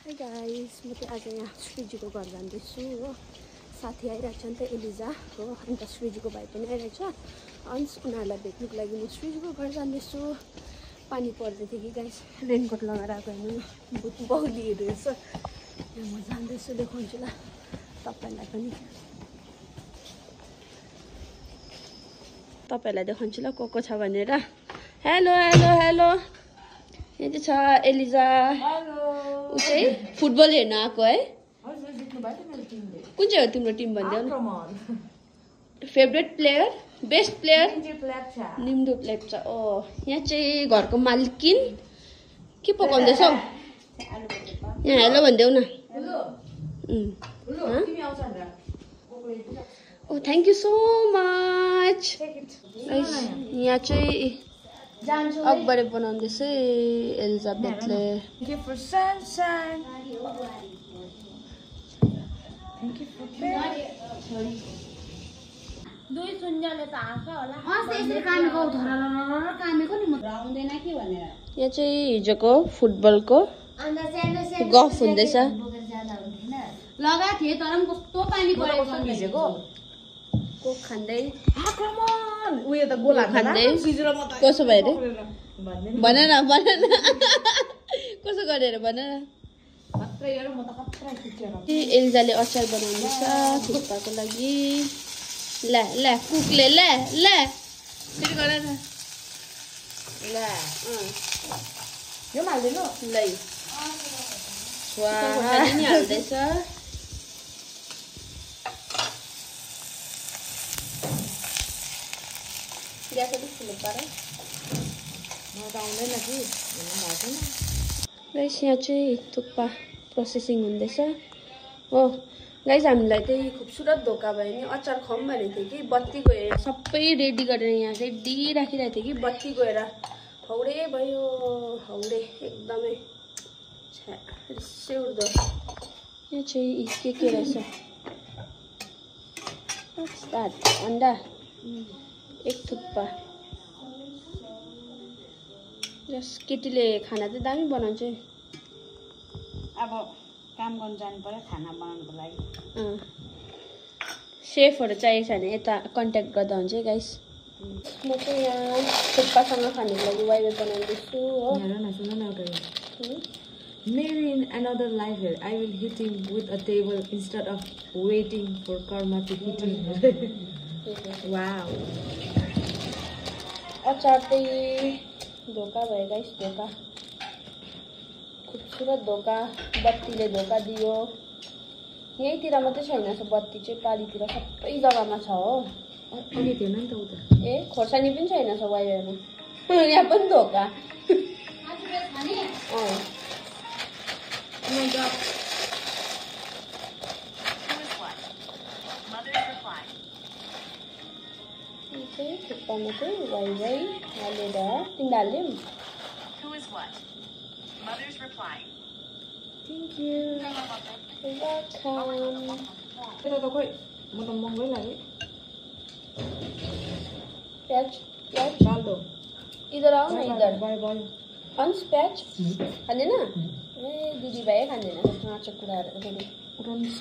High guys, म चाहिँ आज यहाँ श्रीजीको घर जाँदैछु हो। साथी आइरहेको छ नि त एलिजा हो, अन्त श्रीजीको भाइ पनि आइरहेछ। अन्त उनीहरूलाई भेट्नुको लागि म श्रीजीको घर जाँदैछु। पानी पर्दै थियो कि गाइस, रेनकोट लगाएर आएको हेर्नु न, भुत बौलीहरू रहेछ। म जाँदैछु, देखाउँछु ल तपाईँहरूलाई पनि। तपाईँहरूलाई देखाउँछु ल को छ भनेर। हेलो हेलो हेलो, यहाँ चाहिँ छ एलिजा। ऊ चाहिँ फुटबल हेर्न आएको है। कुन चाहिँ हो तिम्रो टिम भनिदेऊ न। Favourite player, best player Nimdu Lepcha. ओ यहाँ चाहिँ घरको मालकिन के पकाउँदैछौ? यहाँ हेलो भनिदेऊ न। ओ थ्याङ्क यू सो मच। यहाँ चाहिँ अकबरे बनाउँदैछ एलिजाबेथले। दुई सुन्जले त आछ होला। यसरी कामेको धरर कामेको नि म आउँदैन कि भनेर। यहाँ चाहिँ हिजोको फुटबलको गफ हुँदैछ। लगा थिए तर पनि कस्तो पानी परेको भिजेको। कोक खाँदै आक्रमण उयो त गोला खाँदै कसो भयो रे? भन न भन न कसो गरेर भन न। एलिजाले अचार बनाउँदैछ थुक्पाको लागि। ल ल कुकले ल ल फेरि गर न। ल यो हाल्दिनु ल खाली नि हाल्दैछ। ग्यास अलिक ठुलो पार आउँदैन कि गाइस, यहाँ चाहिँ थुक्पा प्रोसेसिङ हुँदैछ हो। गाइस, हामीलाई चाहिँ खुबसुरत धोका भयो नि। अचार खुवाउँ भनेको थियो कि बत्ती गएर सबै रेडी गरेर यहाँ रेडी राखिरहेको थियो कि बत्ती गएर हौडे भयो। हौडे एकदमै रिसै उठ्दो। यहाँ चाहिँ के रहेछ? अन्डा एक थुक्पा। जस केटीले खाना चाहिँ दामी बनाउँछ। अब काम गर्न जानु पर्यो खाना बनाउनको लागि। सेफहरू चाहिएको छ भने यता कन्ट्याक्ट गर्दा हुन्छ है गाइस। म चाहिँ यहाँ थुक्पासँग खानुको लागि वाइवे बनाउँदैछु हो। Maybe in another life here, I will hit him with a table instead of waiting for karma to hit him. Wow. अचार चाहिँ धोका भयो गाइस, धोका खुबसुरत धोका। बत्तीले धोका दियो। यहीँतिर मात्रै छैन बत्ती चाहिँ, पारीतिर सबै जग्गामा छ हो। अघि थिएन नि त उता। ए खोर्सानी पनि छैन छ वाइवेमा। यहाँ पनि धोका। थुक्पामा चाहिँ वाइवाई हालेर तिमीले हालिदिउँ। Thank you. Welcome. Ito to koy, mo to mong gawin lagi. प्याज प्याज डाल दो. इधर आओ न इधर। Bye bye. अंश प्याज खाँदैन? ए दिदी भाइ खाँदैन माछा कुराहरू फेरि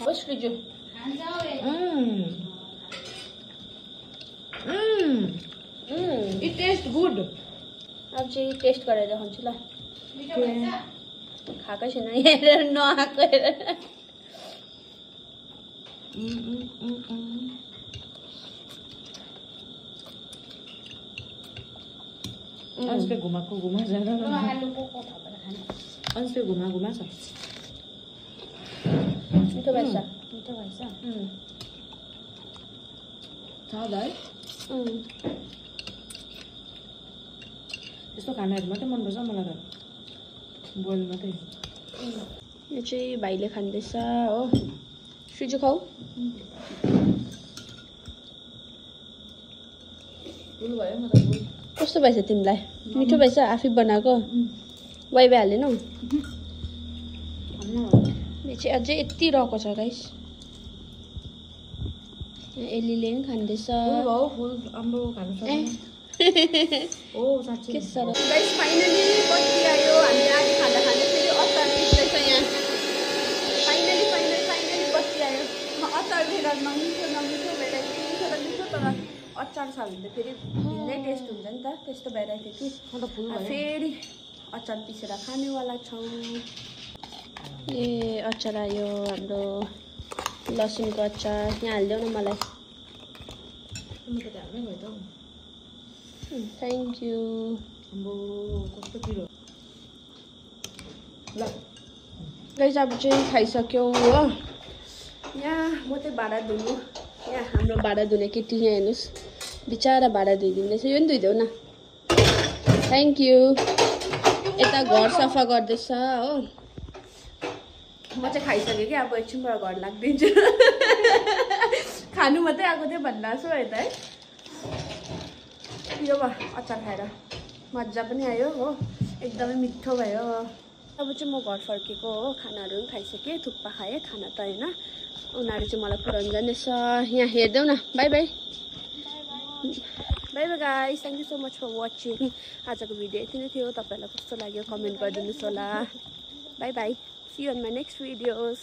बस फ्रिजु। It tastes good. अब चाहिँ टेस्ट गरेर देखाउँछु ल। खाएकै छैन हेरेर नआएको हेरेर। अंश पे घुमा जाना ना। अंश पे घुमा छ। मिठो भएछ। है यस्तो खानाहरू मात्रै मनपर्छ मलाई त, बोइल मात्रै। यो चाहिँ भाइले खाँदैछ हो। फ्रिजु खाऊ। कस्तो भएछ तिमीलाई? मिठो भएछ? आफै बनाएको वाइवे हालेनौ? यो चाहिँ अझै यति रहेको छ गाइस। एलीले पनि खाँदैछ। फुल आम्बो खानु सक्छ। ओ साच्चै के साह्रो गाइस, फाइनली बत्ती आयो। हामी आज खाँदा फेरि अचार पिस्दैछ यहाँ। अचार छ भने त फेरि भिन्दै टेस्ट हुन्छ नि त, त्यस्तो भइरहेको थियो कि फेरि अचार पिसेर खानेवाला छौँ। ए अचार आयो हाम्रो लसुनको अचार, यहाँ हालिदेऊ न मलाई। Thank you. कस्तो किलो ल गाइस अब चाहिँ खाइसक्यौँ हो। यहाँ म चाहिँ भाँडा धुनु, यहाँ हाम्रो भाँडा धुने केटी यहाँ हेर्नुहोस्, बिचरा भाँडा धुइदिँदैछ। यो पनि धुइदेऊ न, थ्याङ्क यू। यता घर सफा गर्दैछ हो। म चाहिँ खाइसकेँ कि अब एकछिनबाट घर लाग्दिन्छु। खानु मात्रै आएको थियो भन्नु छु है त है। यो भयो अचार खाएर मजा पनि आयो हो, एकदमै मिठो भयो। अब चाहिँ म घर फर्केको हो, खानाहरू पनि खाइसकेँ, थुक्पा खाएँ, खाना त होइन। उनीहरू चाहिँ मलाई पुऱ्याउनु जाँदैछ। यहाँ हेरिदेऊ न, bye bye. Bye bye guys, thank you so much for watching. आजको भिडियो यति नै थियो। तपाईँहरूलाई कस्तो लाग्यो कमेन्ट गरिदिनुहोस् होला। Bye bye, see you on my next videos.